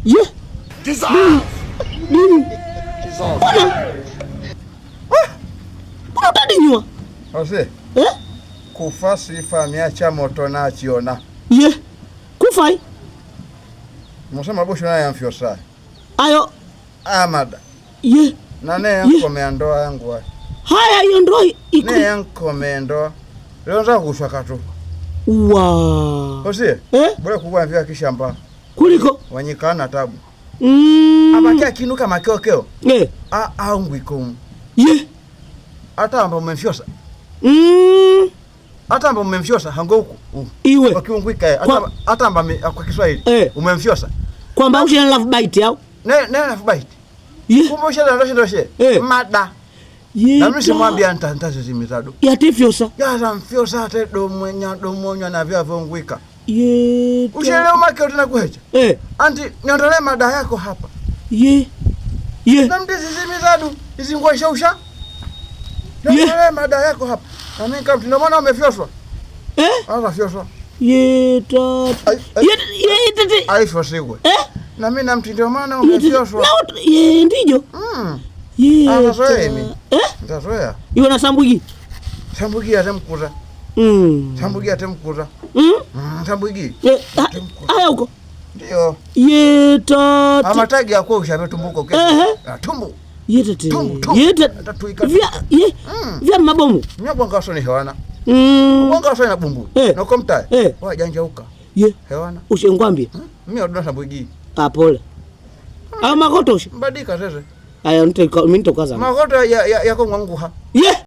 Ye. Dini. Mbona? Mbona utadinywa? Ose. Eh? Kufa sifa miacha moto na chiona. Ye. Kufai. Musema busho naye amfyosa. Ayo. Amada. Ye. Na ne yankomea ndoa yangu wa. Haya hiyo ndoa iko. Ne yankomea ndoa. Leo nza kushwa katu. Wa. Ose. Eh? Bora kugwa mvya kishamba. Kuliko wanyikana tabu. Mm. Abakia kinuka makeokeo. Eh. A aungwiko. Ye. Hata amba umemfyosa. Mm. Hata amba umemfyosa hango huku. Iwe. Wakiungwika hata hata amba kwa Kiswahili. Eh. Umemfyosa. Kwamba ushe love bite yao. Ne ne love bite. Ye. Kumbe ushe ndoshe ndoshe. Eh. Mada. Ye. Na mimi simwambia nta ntazizimizado. Yatifyosa. Yaza mfyosa ate domwenya domwonya na vya vongwika. Ye. Usheleo makeo tena kuhecha. Eh. Anti niondolee mada yako hapa. Ye. Ye. Na mtizizimizadu izingwa usha. Ye. Niondolee mada yako hapa. Na mimi kama ndio maana umefyoswa. Eh? Anza fyoswa. Ye ta. Ai, ai. Ye ye tete. Aifyosigwe. Eh? Na mimi na mti ndio maana Ye tete. umefyoswa. Na ye ndijo. Mm. Ye. Atazoea ta- imi. Eh? Nitazoea. Iwe na sambugi. Sambugi atemkuza. Mm. Sambugi atemkuza. Mm. Mm, sambugi. Eh, haya huko. Ndio. Ye ta. Amatagi yako ushametumbuka kesho. Ehe. Ah, tumbu. Ye tete. Tumbu, tumbu. Ye tete. Tatuika. Vya ye. Mm. Vya mabomu. Nyabwanga soni hewana. Mm. Bwanga soni na bumbu. Eh. Na komta. Eh. Wa janja uka. Ye. Hewana. Ushengwambie. Mimi odona sambugi. Ah, pole. Ah, makotosha. Mbadika sasa. Aya, mimi nitokaza. Makoto ya ya yako mwanguha. Ye.